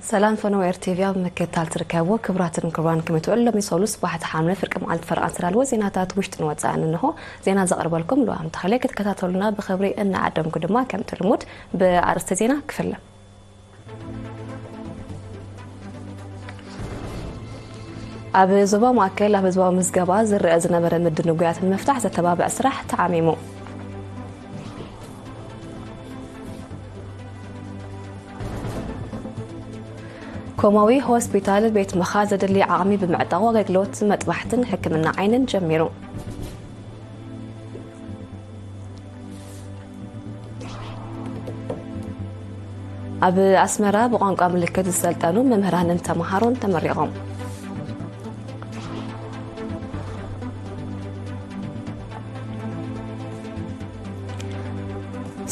ሰላም ፈነወ ኤር ቲቪ ኣብ ምክትታል ትርከብዎ ክቡራትን ክቡራን፣ ከመይ ትውዕሉ? ሎሚ ሰሉስ ባሕቲ ሓምለ ፍርቂ መዓልቲ ፈረቓ ዝተዳለወ ዜናታት ውሽጥን ወጻእን እንሆ። ዜና ዘቕርበልኩም ልዋም ተኽለ። ክትከታተሉና ብኽብሪ እናዓደምኩ ድማ ከምቲ ልሙድ ብኣርእስተ ዜና ክፍለ። ኣብ ዞባ ማእከል ኣብ ህዝባዊ ምዝገባ ዝረአ ዝነበረ ምድንጓያት ንምፍታሕ ዘተባብዕ ስራሕ ተዓሚሙ። ኮማዊ ሆስፒታል ቤት ምኻር ዘድሊ ዓቕሚ ብምዕጣቑ ኣገልግሎት መጥባሕትን ሕክምና ዓይንን ጀሚሩ። ኣብ ኣስመራ ብቋንቋ ምልክት ዝሰልጠኑ መምህራንን ተምሃሮን ተመሪቖም።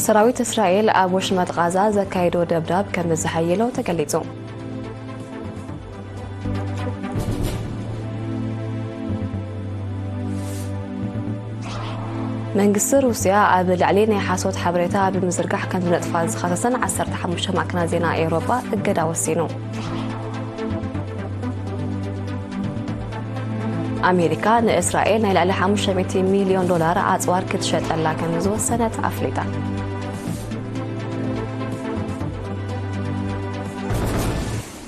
ሰራዊት እስራኤል ኣብ ወሽመጥ ቓዛ ዘካየዶ ደብዳብ ከም ዝሓየሎ ተገሊጹ። መንግስቲ ሩስያ ኣብ ልዕሊ ናይ ሓሶት ሓበሬታ ብምዝርጋሕ ከም ዝነጥፋ ዝኸሰሰን ዓሰርተ ሓሙሽተ ማዕከናት ዜና ኤውሮጳ እገዳ ወሲኑ። ኣሜሪካ ንእስራኤል ናይ ልዕሊ ሓሙሽተ ሚእቲ ሚልዮን ዶላር ኣጽዋር ክትሸጠላ ከም ዝወሰነት ኣፍሊጣ።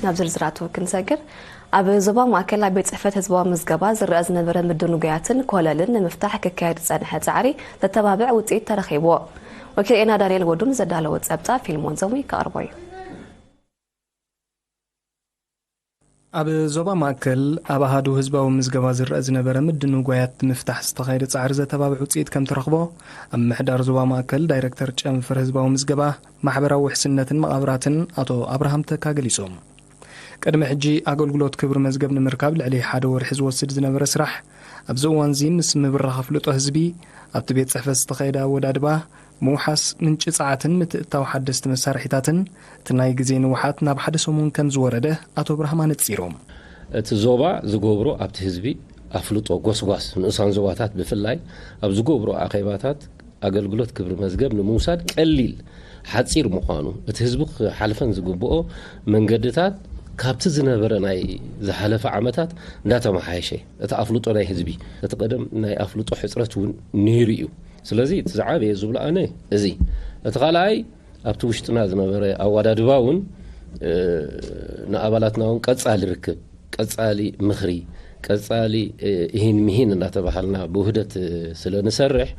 ናብ ዝርዝራቱ ክንሰግር፣ ኣብ ዞባ ማእከል ኣብ ቤት ጽሕፈት ህዝባዊ ምዝገባ ዝረኣ ዝነበረ ምድንጉያትን ኮለልን ንምፍታሕ ክካየድ ዝጸንሐ ጻዕሪ ዘተባብዕ ውጽኢት ተረኺብዎ። ወኪል ኤና ዳንኤል ወዱን ዘዳለዎ ጸብጻብ ፊልሞን ዘሙይ ከቕርቦ እዩ። ኣብ ዞባ ማእከል ኣብ ኣሃዱ ህዝባዊ ምዝገባ ዝረአ ዝነበረ ምድንጓያት ንምፍታሕ ዝተኻየደ ጻዕሪ ዘተባብዕ ውጽኢት ከም ተረኽቦ ኣብ ምሕዳር ዞባ ማእከል ዳይረክተር ጨንፈር ህዝባዊ ምዝገባ ማሕበራዊ ውሕስነትን መቓብራትን ኣቶ ኣብርሃም ተካ ገሊጹ። ቅድሚ ሕጂ ኣገልግሎት ክብሪ መዝገብ ንምርካብ ልዕሊ ሓደ ወርሒ ዝወስድ ዝነበረ ስራሕ ኣብዚ እዋንዚ ምስ ምብራኽ ኣፍልጦ ህዝቢ ኣብቲ ቤት ጽሕፈት ዝተኻየደ ኣወዳድባ ምውሓስ ምንጪ ጸዓትን ምትእትታው ሓደስቲ መሳርሒታትን እቲ ናይ ግዜ ንውሓት ናብ ሓደ ሰሙን ከም ዝወረደ ኣቶ ኣብርሃም ኣነጺሮም። እቲ ዞባ ዝገብሮ ኣብቲ ህዝቢ ኣፍልጦ ጎስጓስ ንኡሳን ዞባታት ብፍላይ ኣብ ዝገብሮ ኣኼባታት ኣገልግሎት ክብሪ መዝገብ ንምውሳድ ቀሊል ሓጺር ምዃኑ፣ እቲ ህዝቢ ክሓልፈን ዝግብኦ መንገድታት ካብቲ ዝነበረ ናይ ዝሓለፈ ዓመታት እንዳተመሓየሸ፣ እቲ ኣፍልጦ ናይ ህዝቢ፣ እቲ ቀደም ናይ ኣፍልጦ ሕጽረት እውን ነይሩ እዩ። ስለዚ እቲ ዝዓበየ ዝብሎ ኣነ እዚ። እቲ ካልኣይ ኣብቲ ውሽጥና ዝነበረ ኣወዳድባ እውን፣ እ፣ ንኣባላትና እውን ቀጻሊ ርክብ፣ ቀጻሊ ምኽሪ፣ ቀጻሊ፣ እ፣ እሂን ምሂን እናተባሃልና ብውህደት፣ እ፣ ስለ ንሰርሕ፣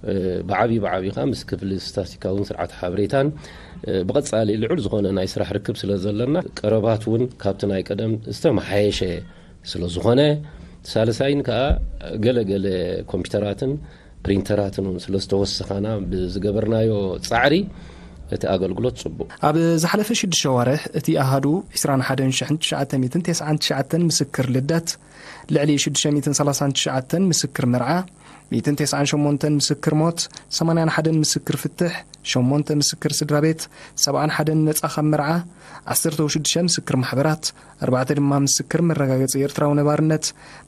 እ፣ ብዓብዪ ብዓብዪ ከዓ ምስ ክፍሊ ስታስቲካውን ስርዓት ሓበሬታን፣ እ፣ ብቐጻሊ ልዑል ዝኾነ ናይ ስራሕ ርክብ ስለ ዘለና ቀረባት እውን ካብቲ ናይ ቀደም ዝተመሓየሸ ስለ ዝኾነ፣ ሳልሳይን ከዓ ገለ ገለ ኮምፒውተራትን ፕሪንተራትን እውን ስለ ዝተወሰኻና ብዝገበርናዮ ጻዕሪ እቲ ኣገልግሎት ጽቡቕ። ኣብ ዝሓለፈ ሽዱሽተ ኣዋርሕ እቲ ኣሃዱ ዕስራን ሓደን ሽሕን ትሽዓተ ሚእትን ተስዓን ትሽዓተን ምስክር ልደት፣ ልዕሊ ሽዱሽተ ሚእትን ሰላሳን ትሽዓተን ምስክር መርዓ፣ ሚእትን ተስዓን ሸሞንተን ምስክር ሞት፣ ሰማንያን ሓደን ምስክር ፍትሕ፣ ሸሞንተ ምስክር ስድራ ቤት፣ ሰብዓን ሓደን ነጻ ካብ መርዓ፣ ዓሰርተ ሽዱሽተ ምስክር ማሕበራት፣ ኣርባዕተ ድማ ምስክር መረጋገጺ ኤርትራዊ ነባርነት፣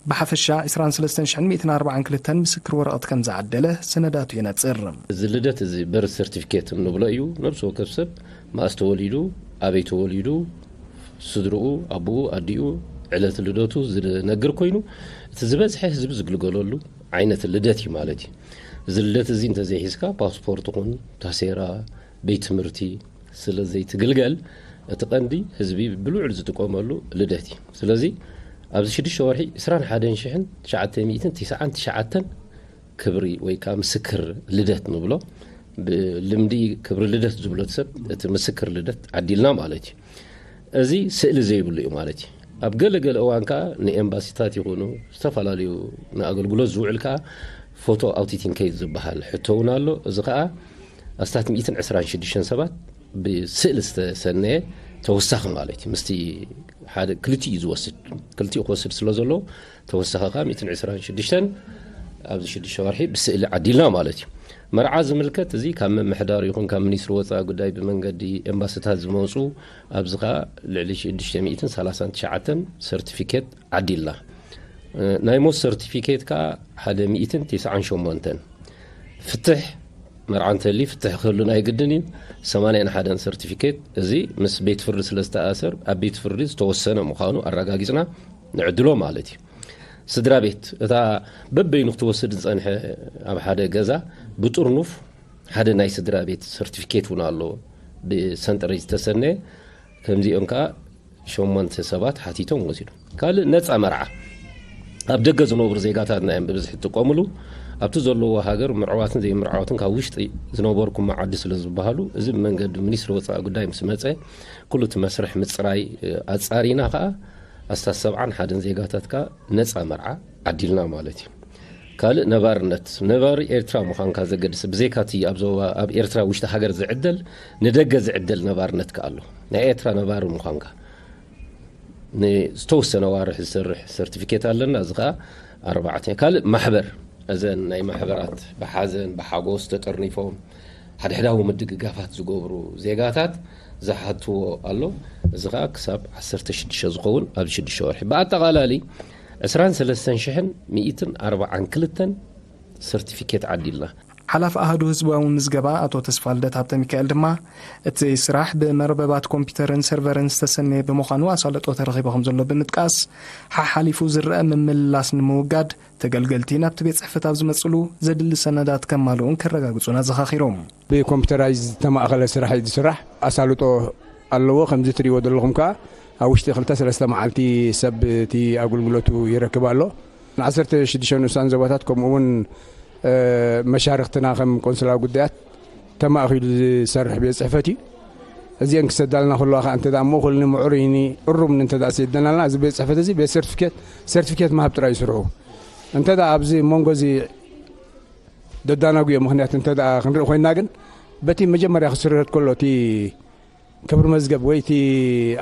ብሓፈሻ ዕስራን ሰለስተን ሽሕን ሚእትን ኣርባዓን ክልተን ምስክር ወረቐት ከም ዝዓደለ ሰነዳቱ የነጽር። እዚ ልደት እዚ በርት ሰርቲፊኬት እንብሎ እዩ። ነብሲ ወከፍ ሰብ መኣስ ተወሊዱ፣ ኣበይ ተወሊዱ፣ ስድርኡ፣ ኣቦኡ፣ ኣዲኡ፣ ዕለት ልደቱ ዝነግር ኮይኑ፣ እቲ ዝበዝሐ ህዝቢ ዝግልገለሉ ዓይነት ልደት እዩ ማለት እዩ። እዚ ልደት እዚ እንተዘይሒዝካ ፓስፖርት ኹን፣ ታሴራ፣ ቤት ትምህርቲ ስለ ዘይትግልገል፣ እቲ ቀንዲ ህዝቢ ብልዑል ዝጥቀመሉ ልደት እዩ። ስለዚ ኣብዚ ሽዱሽተ ወርሒ ዕስራን ሓደን ሽሕን ትሽዓተ ሚእትን ትስዓን ትሽዓተን ክብሪ ወይ ከዓ ምስክር ልደት ንብሎ፣ ብልምዲ ክብሪ ልደት ዝብሎ ሰብ እቲ ምስክር ልደት ዓዲልና ማለት እዩ። እዚ ስእሊ ዘይብሉ እዩ ማለት እዩ። ኣብ ገለ ገለ እዋን ከዓ ንኤምባሲታት ይኹኑ ዝተፈላለዩ ንኣገልግሎት ዝውዕል ከዓ ፎቶ ኣውቲቲንኬት ዝበሃል ሕቶ እውን ኣሎ። እዚ ከዓ ኣስታት ሚእትን ዕስራን ሽዱሽተን ሰባት ብስእሊ ዝተሰነየ ተወሳኺ ማለት እዩ። ምስቲ ሓደ ክልቲኡ እዩ ዝወስድ፣ ክልቲኡ ክወስድ ስለ ዘለዎ ተወሳኺ ከዓ ሚእትን ዕስራን ሽዱሽተን ኣብዚ ሽዱሽተ ወርሒ ብስእሊ ዓዲልና ማለት እዩ። መርዓ ዝምልከት እዚ ካብ ምምሕዳር ይኹን ካብ ሚኒስትሪ ወፃኢ ጉዳይ ብመንገዲ ኤምባሲታት ዝመፁ ኣብዚ ከዓ ልዕሊ ሽዱሽተ ሚእትን ሰላሳን ትሽዓተን ሰርቲፊኬት ዓዲልና። እ፣ ናይ ሞት ሰርቲፊኬት ከዓ ሓደ ሚእትን ትስዓን ሸሞንተን፣ ፍትሕ መርዓ እንተልዩ ፍትሕ ክህሉ ናይ ግድን እዩ። ሰማንያን ሓደን ሰርቲፊኬት፣ እዚ ምስ ቤት ፍርዲ ስለ ዝተኣሰር ኣብ ቤት ፍርዲ ዝተወሰነ ምዃኑ ኣረጋጊጽና ንዕድሎ ማለት እዩ። ስድራ ቤት፣ እታ በበይኑ ክትወስድ ዝጸንሐ ኣብ ሓደ ገዛ ብጥርኑፍ ሓደ ናይ ስድራ ቤት ሰርቲፊኬት እውን ኣሎ፣ ብሰንጠረዥ ዝተሰነየ። ከምዚኦም ከኣ ሸሞንተ ሰባት ሓቲቶም ወሲዶም። ካልእ ነጻ መርዓ፣ ኣብ ደገ ዝነብሩ ዜጋታትና እዮም ብብዝሒ ዝጥቀምሉ። ኣብቲ ዘለዎ ሃገር ምዕዋትን ዘይምዕዋትን ካብ ውሽጢ ዝነበርኩም መዓዲ ስለ ዝበሃሉ፣ እዚ ብመንገዲ ሚኒስትሪ ወጻኢ ጉዳይ ምስ መጸ፣ ኩሉ እቲ መስርሕ ምጽራይ ኣጻሪና ከኣ ኣስታት ሰብዓን ሓደን ዜጋታት ከኣ ነጻ መርዓ ዓዲልና ማለት እዩ። ካልእ ነባርነት፣ ነባሪ ኤርትራ ምዃንካ ዘገድስ፣ ብዘይካ እቲ ኣብ ዞባ፣ ኣብ ኤርትራ ውሽጢ ሃገር ዝዕደል፣ ንደገ ዝዕደል ነባርነት ከኣ ኣሎ። ናይ ኤርትራ ነባሪ ምዃንካ ንዝተወሰነ ዋርሕ ዝሰርሕ ሰርቲፊኬት ኣለና። እዚ ከኣ ኣርባዕተ። ካልእ ማሕበር፣ እዘን ናይ ማሕበራት ብሓዘን ብሓጎስ ተጠርኒፎም ሓድሕዳዊ ምድግጋፋት ዝገብሩ ዜጋታት ዝሓትዎ ኣሎ። እዚ ከኣ ክሳብ ዓሰርተ ሽዱሽተ ዝኸውን ኣብ ሽዱሽተ ወርሒ። ብኣጠቓላሊ ዕስራን ሰለስተን ሽሕን ሚእትን ኣርባዓን ክልተን ሰርቲፊኬት ዓዲልና። ሓላፊ ኣሃዱ ህዝባዊ ምዝገባ ኣቶ ተስፋልደት ሃብተ ሚካኤል ድማ፣ እቲ ስራሕ ብመርበባት ኮምፒተርን ሰርቨርን ዝተሰነየ ብምዃኑ ኣሳልጦ ተረኺቡ ከም ዘሎ ብምጥቃስ፣ ሓሓሊፉ ዝረአ ምምልላስ ንምውጋድ ተገልገልቲ ናብቲ ቤት ጽሕፈት ኣብ ዝመጽሉ ዘድሊ ሰነዳት ከማልኡን ከረጋግጹን ኣዘኻኺሮም። ብኮምፒተራይዝ ዝተማእኸለ ስራሕ እዩ ዝስራሕ። ኣሳልጦ ኣለዎ። ከምዚ ትርእይዎ ዘለኹም ከኣ ኣብ ውሽጢ ክልተ ሰለስተ መዓልቲ ሰብ እቲ ኣገልግሎቱ ይረክብ ኣሎ። ንዓሰርተ ሽዱሽተ ንኡሳን ዞባታት ከምኡ እውን፣ እ፣ መሻርኽትና ከም ቆንስላዊ ጉዳያት ተማእኺሉ ዝሰርሕ ቤት ጽሕፈት እዩ። እዚአን ክሰዳልና ከለዋ ከኣ እንተ ደኣ ምእኹልኒ ምዕሩይኒ እሩምኒ እንተ ደኣ ሰደናልና፣ እዚ ቤት ጽሕፈት እዚ ቤት ሰርቲፊኬት፣ ሰርቲፊኬት ምሃብ ጥራይ እዩ ስርሑ። እንተ ደኣ ኣብዚ መንጎ እዚ ደዳናጉዮ ምኽንያት እንተ ደኣ ክንርኢ ኮይንና ግን፣ በቲ መጀመርያ ክስርህት ከሎ እቲ ክብሪ መዝገብ ወይ እቲ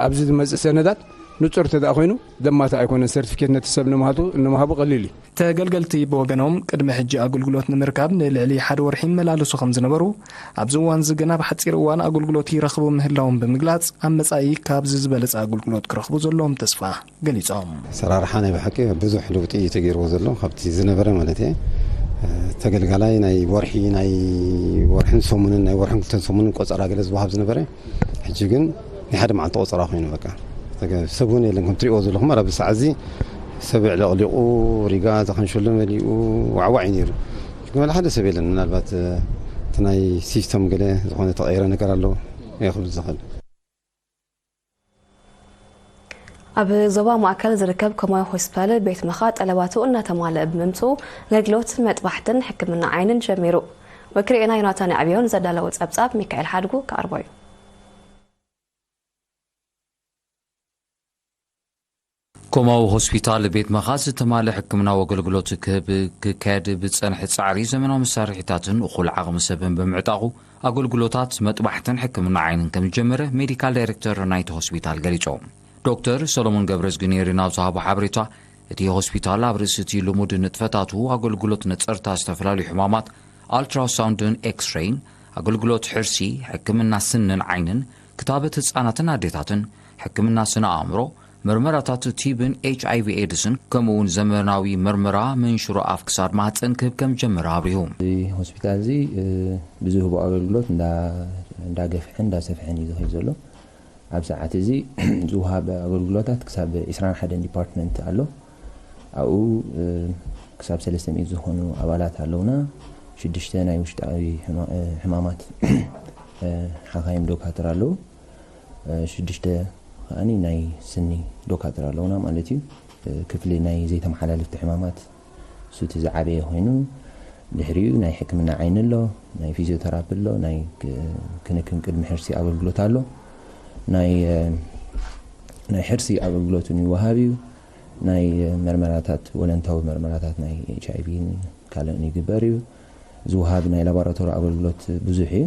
ኣብዚ ዝመጽእ ሰነዳት ንጹር እንተ ደኣ ኮይኑ፣ ደማታ ኣይኮነን። ሰርቲፊኬት ነቲ ሰብ ንምሃቱ፣ ንምሃቡ ቀሊል እዩ። ተገልገልቲ ብወገኖም፣ ቅድሚ ሕጂ ኣገልግሎት ንምርካብ ንልዕሊ ሓደ ወርሒ ይመላለሱ ከም ዝነበሩ፣ ኣብዚ እዋን እዚ ግን ኣብ ሓጺር እዋን ኣገልግሎት ይረኽቡ ምህላዎም ብምግላጽ፣ ኣብ መጻኢ ካብዚ ዝበለጸ ኣገልግሎት ክረኽቡ ዘለዎም ተስፋ ገሊጾም። ኣሰራርሓ ናይ ብሓቂ ብዙሕ ለውጢ እዩ ተገይርዎ ዘሎ፣ ካብቲ ዝነበረ ማለት እየ። ተገልጋላይ ናይ ወርሒ፣ ናይ ወርሕን ሰሙንን፣ ናይ ወርሕን ክልተን ሰሙንን ቆጸራ ገለ ዝወሃብ ዝነበረ፣ ሕጂ ግን ናይ ሓደ መዓልቲ ቆጸራ ኮይኑ በቃ። ተገ-፣ ሰብ እውን የለን። ከም ትሪእዎ ዘለኹም፣ ኣብ ሰዓት እዚ ሰብ የዕለቕሊቑ፣ ሪጋ ዘኸንሸሎ መሊኡ፣ ዋዕዋዕ እዩ ነይሩ። ግን ሓደ ሰብ የለን። ምናልባት፣ እቲ ናይ ሲስተም ገለ ዝኾነ ተቐይረ ነገር ኣሎ እየ ክብል ዝኽእል። ኣብ ዞባ ማእከል ዝርከብ ኮማዊ ሆስፒታል ቤት መኻ ጠለባቱ እናተማልአ ብምምፅኡ ኣገልግሎት መጥባሕትን ሕክምና ዓይንን ጀሚሩ። ወኪልና ዮናታን ኣዕብዮን ዘዳለዎ ጸብጻብ ሚካኤል ሓድጉ ክቐርቦ እዩ። ኮማዊ ሆስፒታል ቤት መኻ ዝተማልአ ሕክምናዊ ኣገልግሎት ክህብ ክካየድ ብዝጸንሐ ጻዕሪ ዘመናዊ መሳርሒታትን እኹል ዓቕሚ ሰብን ብምዕጣቑ ኣገልግሎታት መጥባሕትን ሕክምና ዓይንን ከም ዝጀመረ ሜዲካል ዳይሬክተር ናይቲ ሆስፒታል ገሊጾም። ዶክተር ሰሎሞን ገብረዝግሄር ናብ ዝሃቦ ሓበሬታ፣ እቲ ሆስፒታል ኣብ ርእሲ እቲ ልሙድ ንጥፈታቱ ኣገልግሎት ነጸርታ ዝተፈላለዩ ሕማማት፣ ኣልትራሳውንድን ኤክስሬይን፣ ኣገልግሎት ሕርሲ፣ ሕክምና ስንን ዓይንን፣ ክታበት ህጻናትን ኣዴታትን፣ ሕክምና ስነ ኣእምሮ፣ መርመራታት ቲብን ኤች ኣይ ቪ ኤድስን፣ ከምኡ እውን ዘመናዊ መርመራ መንሽሮ ኣፍ ክሳድ ማህጸን ክህብ ከም ጀመረ ኣብሪሁ። እዚ ሆስፒታል እዚ፣ እ፣ ብዝህቦ ኣገልግሎት እንዳ-፣ እንዳገፍሐን እንዳሰፍሐን እዩ ዝኸይድ ዘሎ። ኣብ ሰዓት እዚ ዝወሃብ ኣገልግሎታት ክሳብ ዕስራን ሓደን ዲፓርትመንት ኣሎ። ኣብኡ፣ እ፣ ክሳብ ሰለስተ ሚእቲ ዝኾኑ ኣባላት ኣለውና። ሽዱሽተ ናይ ውሽጣዊ ሕማ-፣ እ፣ ሕማማት፣ እ፣ ሓኻይም ዶካትር ኣለዉ። እ፣ ሽዱሽተ ከኣኒ ናይ ስኒ ዶካትር ኣለውና ማለት እዩ። እ፣ ክፍሊ ናይ ዘይተመሓላለፍቲ ሕማማት እሱ እቲ ዝዓበየ ኮይኑ፣ ድሕሪኡ ናይ ሕክምና ዓይኒ ኣሎ፣ ናይ ፊዚዮተራፒ ኣሎ፣ ናይ ክ-፣ ክንክን ቅድሚ ሕርሲ ኣገልግሎት ኣሎ። ናይ፣ እ፣ ናይ ሕርሲ ኣገልግሎት እውን ይወሃብ እዩ። ናይ፣ እ፣ መርመራታት፣ ወለንታዊ መርመራታት ናይ ኤች ኣይ ቪ ካልእን ይግበር እዩ። ዝወሃብ ናይ ላቦራቶሪ ኣገልግሎት ብዙሕ እዩ።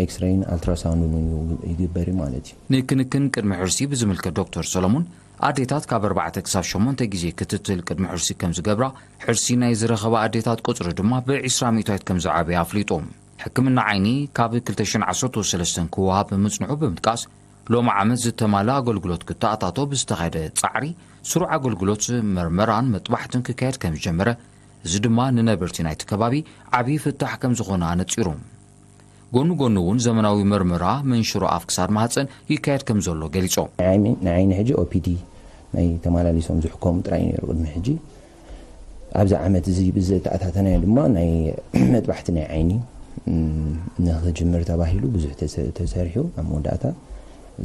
ኤክስሬይን ኣልትራሳውንድን እውን ይግበር እዩ ማለት እዩ። ንክንክን ቅድሚ ሕርሲ ብዝምልከት ዶክተር ሰሎሞን፣ ኣዴታት ካብ ኣርባዕተ ክሳብ ሸሞንተ ግዜ ክትትል ቅድሚ ሕርሲ ከም ዝገብራ፣ ሕርሲ ናይ ዝረኸባ ኣዴታት ቁጽሪ ድማ ብዕስራ ሚእታዊት ከም ዝዓበየ ኣፍሊጡ። ሕክምና ዓይኒ ካብ ክልተ ሽሕን ዓሰርተ ሰለስተን ክወሃብ ምጽንሑ ብምጥቃስ፣ ሎሚ ዓመት ዝተማልአ ኣገልግሎት ክተኣታቶ ብዝተኻየደ ጻዕሪ፣ ስሩዕ ኣገልግሎት መርመራን መጥባሕትን ክካየድ ከም ዝጀመረ፣ እዚ ድማ ንነበርቲ ናይቲ ከባቢ ዓብዪ ፍታሕ ከም ዝኾነ ኣነጺሩ። ጎኑ ጎኑ እውን ዘመናዊ መርመራ መንሽሮ ኣፍ ክሳድ ማህፀን ይካየድ ከም ዘሎ ገሊጾም። ናይ ዓይኒ ሕጂ ኦፒዲ ናይ ተመላሊሶም ዝሕከሙ ጥራይ ነይሩ ቅድሚ ሕጂ። ኣብዚ ዓመት እዚ ብዘተኣታተናዮ ድማ ናይ መጥባሕቲ ናይ ዓይኒ ንክጅምር ተባሂሉ ብዙሕ ተሰ- ተሰሪሑ ኣብ መወዳእታ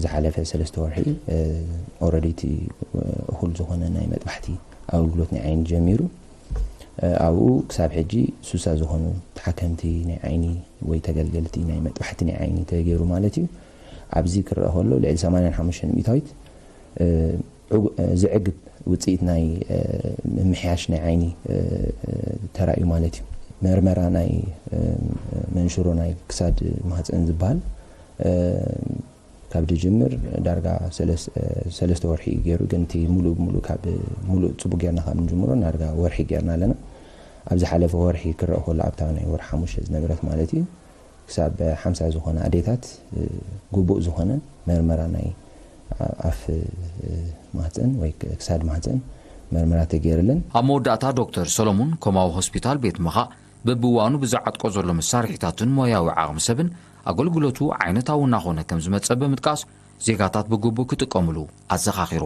ዝሓለፈ ሰለስተ ወርሒ ኦረዲቲ እኹል ዝኾነ ናይ መጥባሕቲ ኣገልግሎት ናይ ዓይኒ ጀሚሩ። ኣብኡ ክሳብ ሕጂ ሱሳ ዝኾኑ ተሓከምቲ ናይ ዓይኒ ወይ ተገልገልቲ ናይ መጥባሕቲ ናይ ዓይኒ ተገይሩ ማለት እዩ። ኣብዚ ክረአ ከሎ ልዕሊ ሰማንያን ሓሙሽተን ሚእታዊት ዝዕግብ ውፅኢት ናይ ምምሕያሽ ናይ ዓይኒ ተራእዩ ማለት እዩ። መርመራ ናይ መንሽሮ ናይ ክሳድ ማህፀን ዝበሃል ካብ ድጅምር ዳርጋ ሰለስተ ወርሒ ገይሩ፣ ግን እቲ ሙሉእ ብሙሉእ ካብ ሙሉእ ፅቡቅ ጌርና ካብ ንጅምሮ ዳርጋ ወርሒ ጌርና ኣለና። ኣብ ዝሓለፈ ወርሒ ክረአ ከሎ ኣብታ ናይ ወርሒ ሓሙሽተ ዝነበረት ማለት እዩ ክሳብ ሓምሳ ዝኾነ ኣዴታት ግቡእ ዝኾነ መርመራ ናይ ኣፍ ማህፀን ወይ ክሳድ ማህፀን መርመራ ተገይርለን። ኣብ መወዳእታ ዶክተር ሰሎሙን ኮማዊ ሆስፒታል ቤት ምኻእ በብእዋኑ ብዝዓጥቆ ዘሎ መሳርሒታትን ሞያዊ ዓቕሚ ሰብን ኣገልግሎቱ ዓይነታዊ እናኾነ ከም ዝመፀ ብምጥቃስ ዜጋታት ብግቡእ ክጥቀምሉ ኣዘኻኺሩ።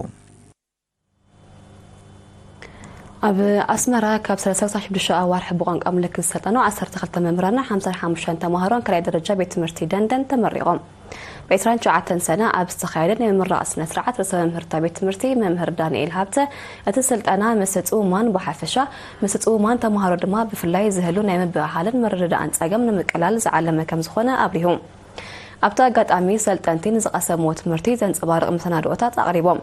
ኣብ ኣስመራ ካብ ሰለስተ ክሳብ ሽዱሽተ ኣዋርሕ ብቋንቋ ምልክት ዝሰልጠኑ ዓሰርተ ክልተ መምህራንን ሓምሳን ሓሙሽተን ተማሃሮን ካልኣይ ደረጃ ቤት ትምህርቲ ደንደን ተመሪቖም። ብ ዕስራን ትሽዓተን ሰነ ኣብ ዝተኻየደ ናይ ምምራቕ ስነ ስርዓት ርእሰ መምህርታ ቤት ትምህርቲ መምህር ዳንኤል ሃብተ እቲ ስልጠና ምስ ህጹብ እማን ብሓፈሻ ምስ ህጹብ እማን ተማሃሮ ድማ ብፍላይ ዝህሉ ናይ ምብህሃልን ምርድዳእን ጸገም ንምቅላል ዝዓለመ ከም ዝኾነ ኣብሪሁ። ኣብቲ ኣጋጣሚ ሰልጠንቲ ንዝቐሰምዎ ትምህርቲ ዘንጸባርቕ መሰናድኦታት ኣቕሪቦም።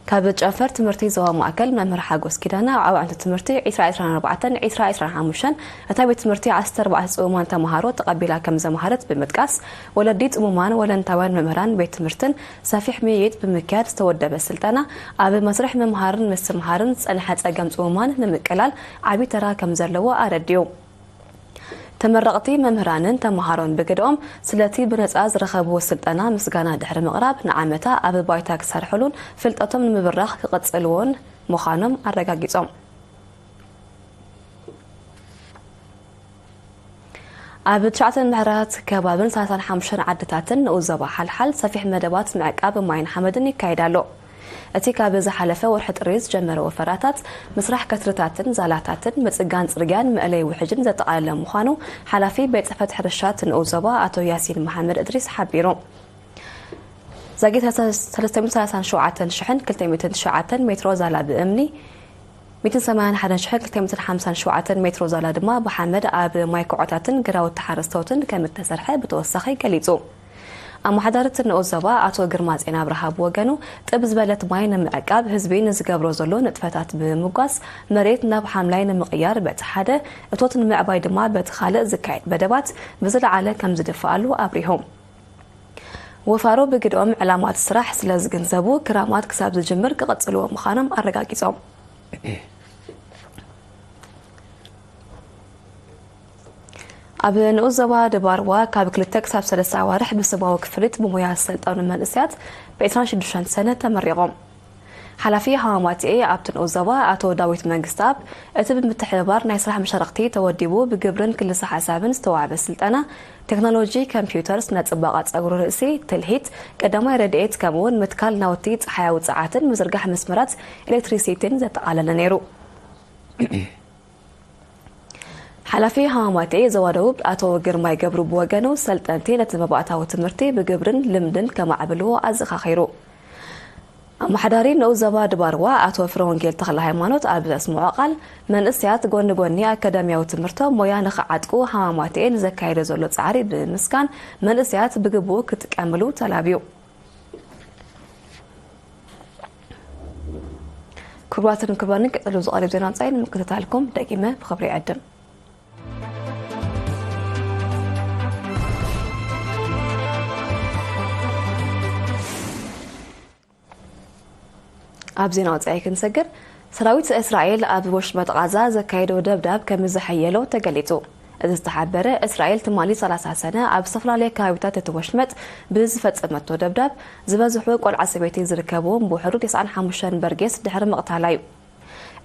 ካብ ጨንፈር ትምህርቲ ዞባ ማእከል መምህር ሓጎስ ኪዳነ ኣብ ዓውዓንተ ትምህርቲ ዕስራ ዕስራን ኣርባዕተን ዕስራ ዕስራን ሓሙሽተን እታ ቤት ትምህርቲ ዓሰርተ ኣርባዕተ ጽውማን ተምሃሮ ተቐቢላ ከም ዘምሃረት ብምጥቃስ፣ ወለዲ ጽሙማን ወለንታውያን መምህራን ቤት ትምህርትን ሰፊሕ ምይይጥ ብምክያድ ዝተወደበ ስልጠና ኣብ መስርሕ ምምሃርን ምስትምሃርን ዝጸንሐ ጸገም ጽሙማን ንምቅላል ዓቢ ተራ ከም ዘለዎ ኣረዲኡ። ተመረቕቲ መምህራንን ተምሃሮን ብግደኦም ስለቲ ብነጻ ዝረኸብዎ ስልጠና ምስጋና ድሕሪ ምቕራብ ንዓመታ ኣብ ባይታ ክሰርሕሉን ፍልጠቶም ንምብራኽ ክቕጽልዎን ምዃኖም ኣረጋጊጾም። ኣብ ትሽዓተ ምሕረት ከባብን ሰላሳን ሓሙሽተን ዓድታትን ንኡስ ዞባ ሓልሓል ሰፊሕ መደባት ምዕቃብ ማይን ሓመድን ይካየድ ኣሎ። እቲ ካብ ዝሓለፈ ወርሒ ጥሪ ዝጀመረ ወፈራታት፣ ምስራሕ ከትርታትን ዛላታትን፣ ምጽጋን ጽርግያን መእለይ ውሕጅን ዘጠቓለለ ምዃኑ ሓላፊ ቤት ጽሕፈት ሕርሻ እቲ ንኡስ ዞባ ኣቶ ያሲን መሓመድ እድሪስ ሓቢሩ። ዛጊት ሰለስተ ሚእትን ሰላሳን ሸውዓተን ሽሕን ክልተ ሚእትን ትሽዓተን ሜትሮ ዛላ ብእምኒ፣ ሚእትን ሰማንያን ሓደን ሽሕን ክልተ ሚእትን ሓምሳን ሸውዓተን ሜትሮ ዛላ ድማ ብሓመድ ኣብ ማይ ኮዖታትን ግራውቲ ሓረስቶትን ከም እተሰርሐ ብተወሳኺ ገሊጹ። ኣመሓዳሪ እቲ ንኡስ ዞባ ኣቶ ግርማጼን ኣብርሃ ብወገኑ፣ ጥብ ዝበለት ማይ ንምዕቃብ ህዝቢ ንዝገብሮ ዘሎ ንጥፈታት ብምምጓስ፣ መሬት ናብ ሓምላይ ንምቕያር በቲ ሓደ፣ እቶት ንምዕባይ ድማ በቲ ካልእ ዝካየድ መደባት ብዝለዓለ ከም ዝድፍኣሉ ኣብሪሁ። ወፋሮ ብግድኦም ዕላማ እቲ ስራሕ ስለ ዝግንዘቡ፣ ክራማት ክሳብ ዝጅምር ክቕጽልዎ ምዃኖም ኣረጋጊጾም። ኣብ ንኡስ ዞባ ድባርዋ ካብ ክልተ ክሳብ ሰለስተ ኣዋርሕ ብሰብኣዊ ክፍሊት ብሞያ ዝሰልጠኑ መንእሰያት ብ ዕስራን ሽዱሽተን ሰነ ተመሪቖም። ሓላፊ ሃማማትኤ ኣብቲ ንኡስ ዞባ ኣቶ ዳዊት መንግስተኣብ፣ እቲ ብምትሕብባር ናይ ስራሕ መሻርኽቲ ተወዲቡ ብግብርን ክልሰ ሓሳብን ዝተዋህበ ስልጠና ቴክኖሎጂ ኮምፒውተር፣ ስነ ጽባቐ ጸጉሪ ርእሲ፣ ትልሂት፣ ቀዳማይ ረድኤት ከምኡ'ውን ምትካል ናውቲ ጸሓያዊ ጸዓትን ምዝርጋሕ መስመራት ኤሌክትሪሲቲን ዘጠቓለለ ነይሩ። ሓላፊ ሃማማቴ ዞባ ደቡብ ኣቶ ግርማይ ገብሩ ብወገኑ፣ ሰልጠንቲ ነቲ መባእታዊ ትምህርቲ ብግብርን ልምድን ከማዕብልዎ ኣዘኻኺሩ። ኣመሓዳሪ ንኡስ ዞባ ድባርዋ ኣቶ ፍረወንጌል ተኽለ ሃይማኖት ኣብ ዘስምዖ ቃል፣ መንእሰያት ጎኒ ጎኒ ኣካዳሚያዊ ትምህርቶም ሞያ ንኽዓጥቁ ሃማማቴ ንዘካየዶ ዘሎ ጻዕሪ ብምምስጋን፣ መንእሰያት ብግቡእ ክጥቀምሉ ተላብዩ። ክቡራትን ክቡራንን፣ ቀጽሉ ዝቐርብ ዜና ወጻኢ ንምክትታልኩም ደጊመ ብኽብሪ ይዕድም። ኣብ ዜና ወጻኢ ክንሰግር፣ ሰራዊት እስራኤል ኣብ ወሽመጥ ቓዛ ዘካየዶ ደብዳብ ከም ዝሐየሎ ተገሊጹ። እዚ ዝተሓበረ፣ እስራኤል ትማሊ ሰላሳ ሰነ ኣብ ዝተፈላለየ ከባቢታት እቲ ወሽመጥ ብዝፈጸመቶ ደብዳብ፣ ዝበዝሑ ቆልዓ ሰበይቲ ዝርከብዎም ብውሕዱ ተስዓን ሓሙሽተን በርጌስ ድሕሪ ምቕታላ እዩ።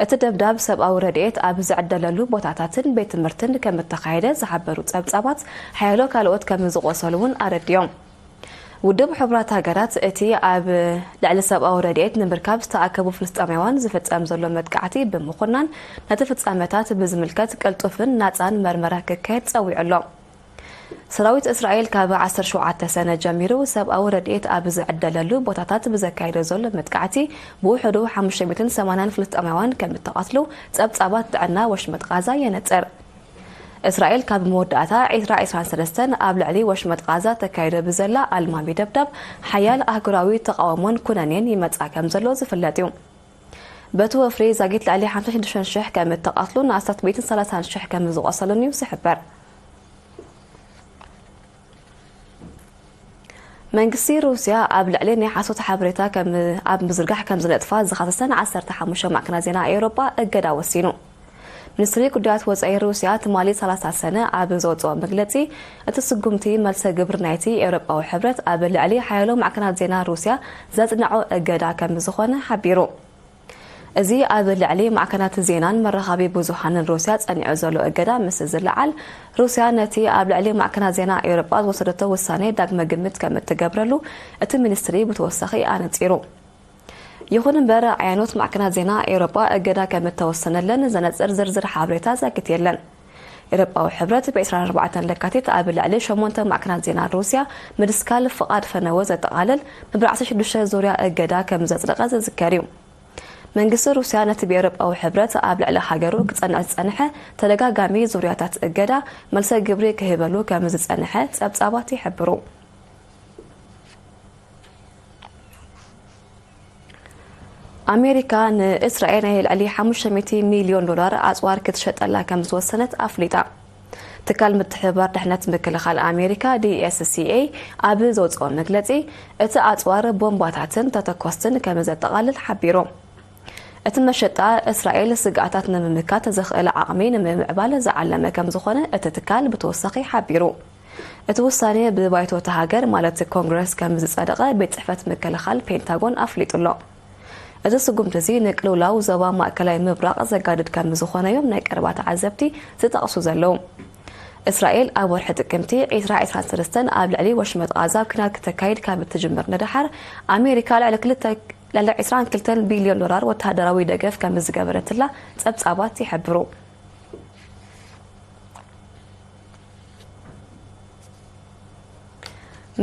እቲ ደብዳብ ሰብኣዊ ረድኤት ኣብ ዝዕደለሉ ቦታታትን ቤት ትምህርትን ከም እተኻየደ ዝሓበሩ ጸብጻባት፣ ሓያሎ ካልኦት ከም ዝቖሰሉ እውን ኣረዲኦም። ውድብ ሕቡራት ሃገራት እቲ ኣብ ልዕሊ ሰብኣዊ ረድኤት ንምርካብ ዝተኣከቡ ፍልስጤማውያን ዝፍጸም ዘሎ መጥቃዕቲ ብምኹናን፣ ነቲ ፍጻመታት ብዝምልከት ቅልጡፍን ናጻን መርመራ ክካየድ ጸዊዑ ኣሎ። ሰራዊት እስራኤል ካብ ዓሰርተ ሸውዓተ ሰነ ጀሚሩ ሰብኣዊ ረድኤት ኣብ ዝዕደለሉ ቦታታት ብዘካየዶ ዘሎ መጥቃዕቲ፣ ብውሕዱ ሓሙሽተ ሚእትን ሰማንያን ፍልስጤማውያን ከም እተቐትሉ ጸብጻባት ጥዕና ወሽመጥ ቃዛ የነጽር። እስራኤል ካብ መወዳእታ ዒስራ ዒስራን ሰለስተን ኣብ ልዕሊ ወሽመጥ ቃዛ ተካይዶ ብዘላ ኣልማሚ ደብዳብ፣ ሓያል ኣህጉራዊ ተቓውሞን ኩነኔን ይመጽኣ ከም ዘሎ ዝፍለጥ እዩ። በቲ ወፍሪ ዛጊት ልዕሊ ሓምሳ ሽዱሽተ ሽሕ ከም እተቐትሉን ኣስታት ሚእትን ሰላሳን ሽሕ ከም ዝቖሰሉን እዩ ዝሕበር። መንግስቲ ሩስያ ኣብ ልዕሊ ናይ ሓሶት ሓበሬታ ከም ኣብ ምዝርጋሕ ከም ዝነጥፋ ዝኸሰሰን ዓሰርተ ሓሙሽተ ማዕከናት ዜና ኤውሮጳ እገዳ ወሲኑ። ሚኒስትሪ ጉዳያት ወጻኢ ሩስያ ትማሊ ሰላሳ ሰነ ኣብ ዘውጽኦ መግለጺ፣ እቲ ስጉምቲ መልሰ ግብሪ ናይቲ ኤውሮጳዊ ሕብረት ኣብ ልዕሊ ሓያሎ ማዕከናት ዜና ሩስያ ዘጽንዖ እገዳ ከም ዝኾነ ሓቢሩ። እዚ ኣብ ልዕሊ ማዕከናት ዜናን መራኸቢ ብዙሃንን ሩስያ ጸኒዑ ዘሎ እገዳ ምስ ዝለዓል፣ ሩስያ ነቲ ኣብ ልዕሊ ማዕከናት ዜና ኤውሮጳ ዝወሰደቶ ውሳኔ ዳግመ ግምት ከም እትገብረሉ እቲ ሚኒስትሪ ብተወሳኺ ኣነጺሩ። ይኹን እምበር፣ ኣያኖት ማዕከናት ዜና ኤውሮጳ እገዳ ከም እተወሰነለን ዘነጽር ዝርዝር ሓበሬታ ዛጊት የለን። ኤውሮጳዊ ሕብረት ብ ዕስራን ኣርባዕተን ለካቲት ኣብ ልዕሊ ሸሞንተ ማዕከናት ዜና ሩስያ ምድስካል ፍቓድ ፈነወ ዘጠቓልል መበል ዓሰርተ ሽዱሽተ ዙርያ እገዳ ከም ዘጽደቐ ዝዝከር እዩ። መንግስቲ ሩስያ ነቲ ብኤውሮጳዊ ሕብረት ኣብ ልዕሊ ሃገሩ ክጸንዕ ዝጸንሐ ተደጋጋሚ ዙርያታት እገዳ መልሰ ግብሪ ክህበሉ ከም ዝጸንሐ ጸብጻባት ይሕብሩ። ኣሜሪካ ንእስራኤል ናይ ልዕሊ ሓሙሽተ ሚእቲ ሚልዮን ዶላር ኣጽዋር ክትሸጠላ ከም ዝወሰነት ኣፍሊጣ። ትካል ምትሕብባር ድሕነት ምክልኻል ኣሜሪካ፣ ዲ ኤስ ሲ ኤ፣ ኣብ ዘውጽኦ መግለጺ፣ እቲ ኣጽዋር ቦምባታትን ተተኮስትን ከም ዘጠቓልል ሓቢሩ። እቲ መሸጣ፣ እስራኤል ስግኣታት ንምምካት ዘኽእል ዓቕሚ ንምምዕባል ዝዓለመ ከም ዝኾነ እቲ ትካል ብተወሳኺ ሓቢሩ። እቲ ውሳኔ ብባይቶ እታ ሃገር፣ ማለት ኮንግረስ፣ ከም ዝጸደቐ ቤት ጽሕፈት ምክልኻል ፔንታጎን ኣፍሊጡ ኣሎ። እዚ ስጉምቲ እዚ ንቅልውላው ዞባ ማእከላይ ምብራቕ ዘጋድድ ከም ዝኾነ እዮም ናይ ቀረባ ተዓዘብቲ ዝጠቕሱ ዘለዉ። እስራኤል ኣብ ወርሒ ጥቅምቲ ዕስራ ዕስራን ሰለስተን ኣብ ልዕሊ ወሽመጥ ቓዛ ኲናት ክተካይድ ካብ እትጅምር ንደሓር፣ ኣሜሪካ ልዕሊ ክልተ፣ ልዕሊ ዕስራን ክልተን ቢልዮን ዶላር ወተሃደራዊ ደገፍ ከም ዝገበረትላ ጸብጻባት ይሕብሩ።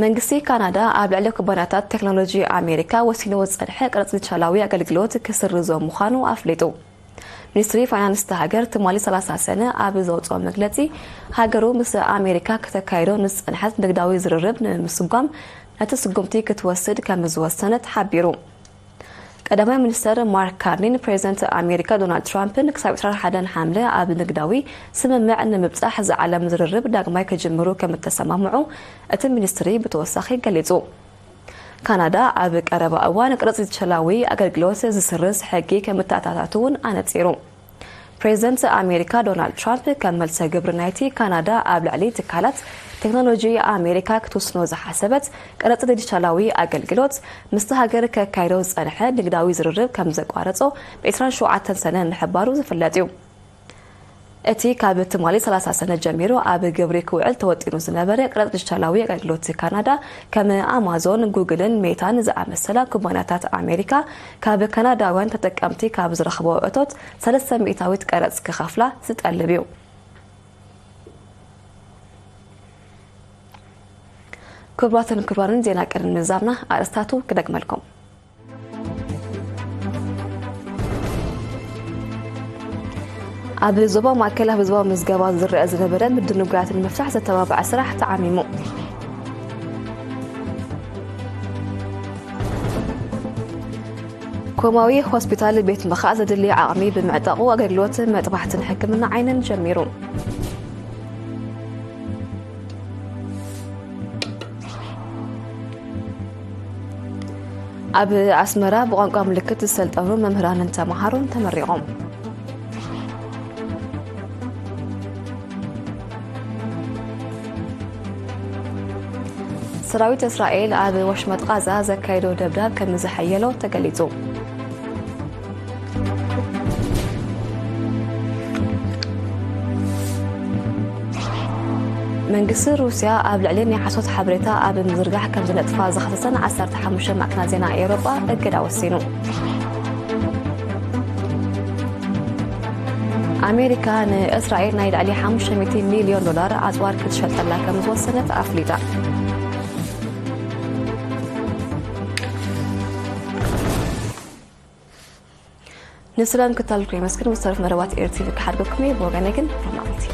መንግስቲ ካናዳ ኣብ ልዕሊ ኩባንያታት ቴክኖሎጂ ኣሜሪካ ወሲንዎ ዝጸንሐ ቀረጽ ዲጂታላዊ ኣገልግሎት ክስርዞ ምዃኑ ኣፍሊጡ። ሚኒስትሪ ፋይናንስ እታ ሃገር ትማሊ ሰላሳ ሰነ ኣብ ዘውጽኦ መግለጺ፣ ሃገሩ ምስ ኣሜሪካ ከተካይዶ ንዝጸንሐት ንግዳዊ ዝርርብ ንምስጓም ነቲ ስጉምቲ ክትወስድ ከም ዝወሰነት ሓቢሩ። ቀዳማይ ሚኒስተር ማርክ ካርኒን ፕሬዚደንት ኣሜሪካ ዶናልድ ትራምፕን ክሳብ ዕስራን ሓደን ሓምለ ኣብ ንግዳዊ ስምምዕ ንምብጻሕ ዝዓለም ዝርርብ ዳግማይ ክጅምሩ ከም እተሰማምዑ እቲ ሚኒስትሪ ብተወሳኺ ገሊጹ። ካናዳ ኣብ ቀረባ እዋን ቅረጽ ዲጂታላዊ ኣገልግሎት ዝስርዝ ሕጊ ከም እተኣታታት እውን ኣነጺሩ። ፕሬዚደንት ኣሜሪካ ዶናልድ ትራምፕ ከም መልሰ ግብሪ ናይቲ ካናዳ ኣብ ልዕሊ ትካላት ቴክኖሎጂ ኣሜሪካ ክትውስኖ ዝሓሰበት ቀረጽ ዲጂታላዊ ኣገልግሎት፣ ምስቲ ሃገር ከካይዶ ዝጸንሐ ንግዳዊ ዝርርብ ከም ዘቋረጾ ብ ዕስራን ሸውዓተን ሰነ ምሕባሩ ዝፍለጥ እዩ። እቲ ካብ ትማሊ ሰላሳ ሰነ ጀሚሩ ኣብ ግብሪ ክውዕል ተወጢኑ ዝነበረ ቀረጽ ዲጂታላዊ ኣገልግሎት ካናዳ፣ ከም ኣማዞን፣ ጉግልን ሜታን ዝኣመሰላ ኩባንያታት ኣሜሪካ፣ ካብ ካናዳውያን ተጠቀምቲ ካብ ዝረኽቦ እቶት ሰለስተ ሚእታዊት ቀረጽ ክኸፍላ ዝጠልብ እዩ። ክቡራትን ክቡራንን፣ ዜና ቅድሚ ምዛምና ኣርእስታቱ ክደግመልኩም። ኣብ ዞባ ማእከል ኣብ ህዝባዊ ምዝገባ ዝረአ ዝነበረ ምድንጓያት ንምፍታሕ ዘተባብዐ ስራሕ ተዓሚሙ። ኮማዊ ሆስፒታል ቤት ምኻእ ዘድሊ ዓቕሚ ብምዕጣቑ ኣገልግሎት መጥባሕትን ሕክምና ዓይንን ጀሚሩ። ኣብ ኣስመራ ብቋንቋ ምልክት ዝሰልጠኑ መምህራንን ተመሃሮን ተመሪቖም። ሰራዊት እስራኤል ኣብ ወሽመጥ ቓዛ ዘካየዶ ደብዳብ ከም ዝሓየሎ ተገሊጹ። መንግስቲ ሩስያ ኣብ ልዕሊ ናይ ሓሶት ሓበሬታ ኣብ ምዝርጋሕ ከም ዝነጥፋ ዝኸሰሰን ዓሰርተ ሓሙሽተ ማዕከናት ዜና ኤውሮጳ እገዳ ወሲኑ። ኣሜሪካ ንእስራኤል ናይ ልዕሊ ሓሙሽተ ሚእቲ ሚልዮን ዶላር ኣጽዋር ክትሸጠላ ከም ዝወሰነት ኣፍሊጣ። ንስለምክታልኩም የመስግን። ምስ ተረፍ መደባት ኤርቲቪ ክሓድገኩም እየ። ብወገነይ ግን ሮማንቲ